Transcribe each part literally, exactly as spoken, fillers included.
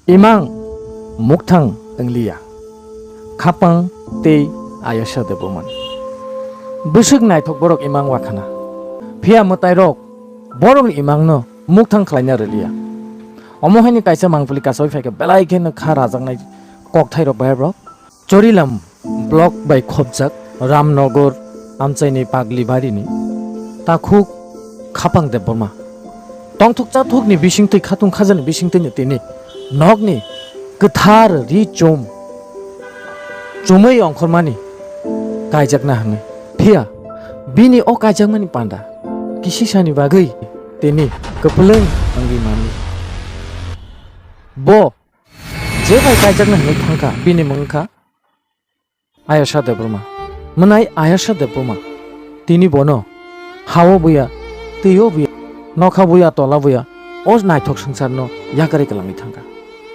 Imang mukthang wngliya, khapang tei Ayasha Debbarmani. Bwswk naithok borok imang wakhana. Phiya mwtairok borokni imangno mukthang khlaina rwliya. Omo haini kaisa mangpili kasawi phaikha, belai kheno kha rajaknai kokthairok bai borok. Chorilam block bai khopjak Ramnagar amchaini Paglibarini takhuk Khapang Debbarma. Tongthok chathokni bisingtwi khatung khajani bisingtwino tini nokni kwthar ri chum chumui ongkhormani kaijakna hwnwi. Phiya bini o kaijakmani panda kisisani bagwi tini kwplwng wngwi mani. Bo je bai kaijakna hwnwi thangkha, bini mung wngkha Ayasha Debbarma. Mwnai Ayasha Debbarma, tini bono ha-o buya, twi-o buya, nokha buya, tola buya, o naithok swngcharno yakarwi kwlangwi thangkha.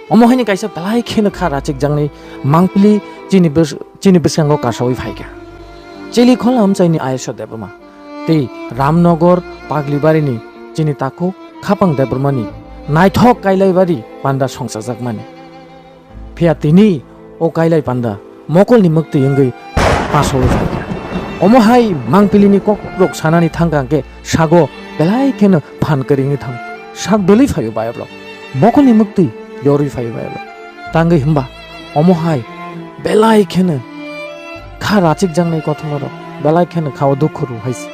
Omo haini kaisa belai kheno kha rachikjaknai mangpili chini bws-, chini bwskango kasawi phaikha. Chili khola amchaini Ayasha Debbarma tei Ramnagar Paglibarini chini takhuk Khapang Debbarmani naithok Kailaibari panda songchajakmani. Phiya tini o Kailai panda mokolni mwktwi wngwi pasowi phaikha. Omo hai mangpilini kokrok sanani thangkha hwnkhe sago belai kheno phan kwrwngwi thang sak dwlwi phaio bayabrok. Mokolni mwktwi yorwi phaio bayabrok. Tangwi hwnba omo hai belai kheno kha rachikjaknai kothomarok belai kheno khao dukhu rw hai se.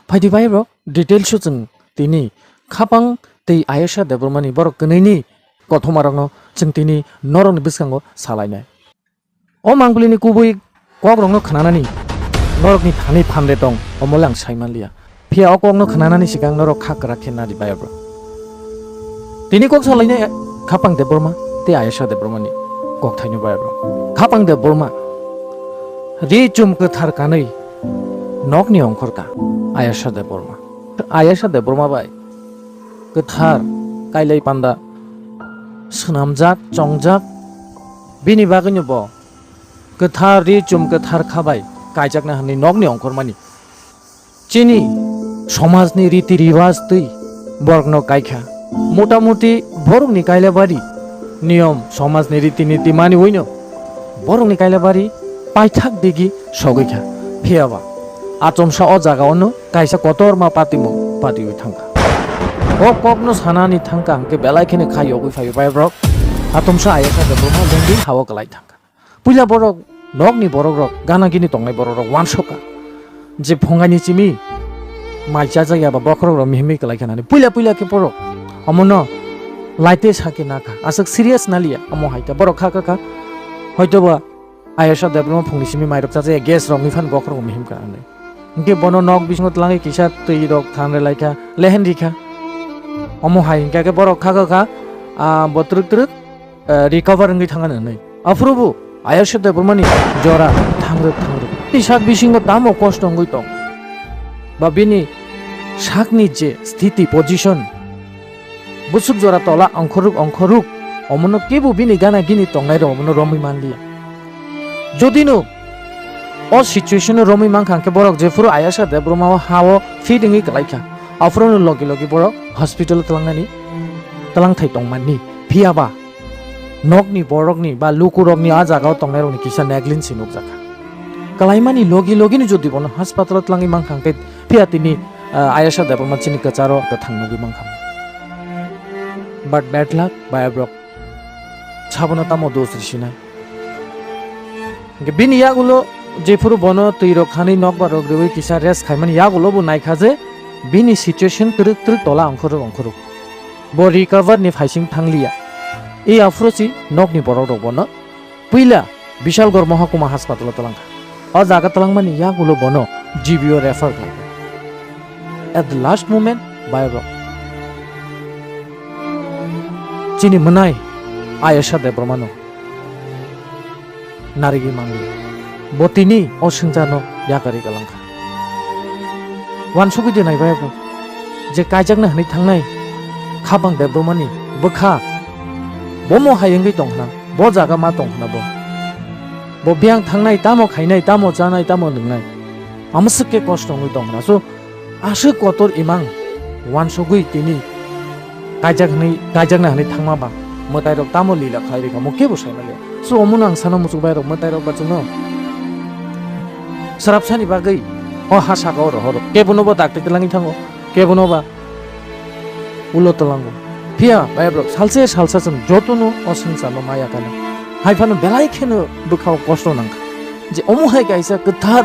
Phaidi bayabrok details o chwng tini Khapang tei Ayasha Debbarmani borok kwnwini kothomarokno chwng tini norokni bwskango salainai. O mangpilini kubui kokrokno khnanani norokni thani phan de tong, omo le ang sai manliya. Phiya o kokno khnanani swkang norok kha kwrak khe nadi bayabrok. Tini kok salainai Khapang Debbarma tei Ayasha Debbarmani kokthaino bayabrok. Khapang Debbarma ri chum kwthar kanwi nokni ongkhorka Ayasha Debbarma. Ayasha Debbarma bai kwthar Kailai panda swnamjak, chongjak, bini bagwino bo kwthar ri chum kwthar kha bai kaijakna hwnwi nokni ongkhormani. Chini somajni riti riwaj twi borokno kaikha. Mota moti borokni Kailabari niyom somajni riti niti maniwino borokni Kailabari paithak digi sogwi kha. Phiya ba achomsa o jaga ono kaisa kotorma patimung patiwi thangkha. O kokno sanani thangkha hwnkhe belai kheno kha yogwi phaio bai borok. Achomsa ayasa de borokno lengwi ha-o kwlai thangkha. Puila borok nokni borokrok gana gini tongnai borokrok uansukha je phungaini simi mai chajak ya ba bokhorok rok mihimwi kwlai kha nani. Puila puila khe borok omono laite sakhe nakha. Aswk serious naliya omo hai khe borok kha kha kha. Hoito ba ayasa Debbarma phungni simi mairok chajak ya gas rok ni phan bokhorok mihim kha hinwi. Hwnkhe bono nok bisingo twlangwi kisa twi rok thanre lai kha, lehen ri kha. Omo hai hwnkhe borok kha kha kha, ah, bo twrwk twrwk, eh, recover wngwi thangani hinwi. Aphuru bo ayasa Debbarmani jora thangrwk thangrwk. Bini sak bisingo tamo kosto wngwi tong ba bini sakni je sthiti, position, bwswk jora tola ongkhoruk ongkhoruk, omono kebo bini gana gini tongnai rok omono romwi manliya. Jodi no o situation o romwi mankha hwnkhe borok jephuru ayasa Debbarma o ha-o fit wngwi kwlai kha, aphuru no logi logi borok hospital o twlangnani twlangthai tongmani. Phiya ba nokni borokni ba lukurokni a jaga o tongnairokni kisa negligence nukjakha. Kwlaimani logi logi no jodi bono hospital o twlangwi mankha hwnkhe phiya tini, ah, ayasa Debbarma chini kwcharo kwthang nugwi mankha. But bad luck, bayabrok sabono tamo dos risinai. Hwnkhe bini yagulo jephuru bono twi rok khanwi nokbar rok rwui kisa rest khaimani yagulo bo naikha je bini situation twrwk twrwk tola ongkhoruk ongkhoruk. Bo recover ni phaising thangliya. E aphuru si nokni borok rok bono puila Bishalgarh Mahakuma Hospital o twlangkha. O jaga twlangmani yagulo bono G B o refer khlaikha. At the last moment, bayabrok chini mwnai Ayasa Debbarmano narigwi mangwi bo tini o swngcharno yakarwi kwlangkha. Uansugwi de naibai bo je kaijakna hwnwi thangnai Khapang Debbarmani bwkha bomo hai wngwi tong khna, bo jaga ma tong khna bo. Bo biyang thangnai, tamo khainai, tamo chanai, tamo nwngnai, amswk khe kosto wngwi tong khna. So, aswk kotor imang uansugwi tini kaijak hwnwi, kaijakna hwnwi thangma ba mwtairok tamo lila khlai rikha, mo kebo sai manliya. So, omono ang sana muchuk bai rok mwtairok ba chwngno srapsani bagwi o ha saka o rohoro. Kebono bo dakti twlangwi thango, kebono ba ulo twlango. Phiya, bai rok, salse salsa chwng jotono o swngcharno maya kano. Hai phano belai kheno bwkhao kosto nangkha. Je omo hai kaisa kwthar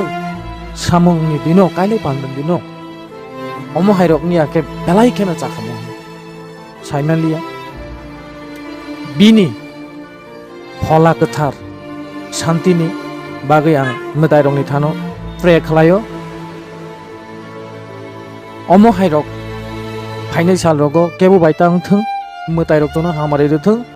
samungni bino, kailai pandani bino. Omo hai rokni ya khe belai kheno chakhamu. Sai manliya. Bini phola kwthar santini bagwi ang mwtairokni thano pray khlaio. Omo hai rok phainai sal rogo kebo bai ta wng thung, mwtairok jono hamari rw thung.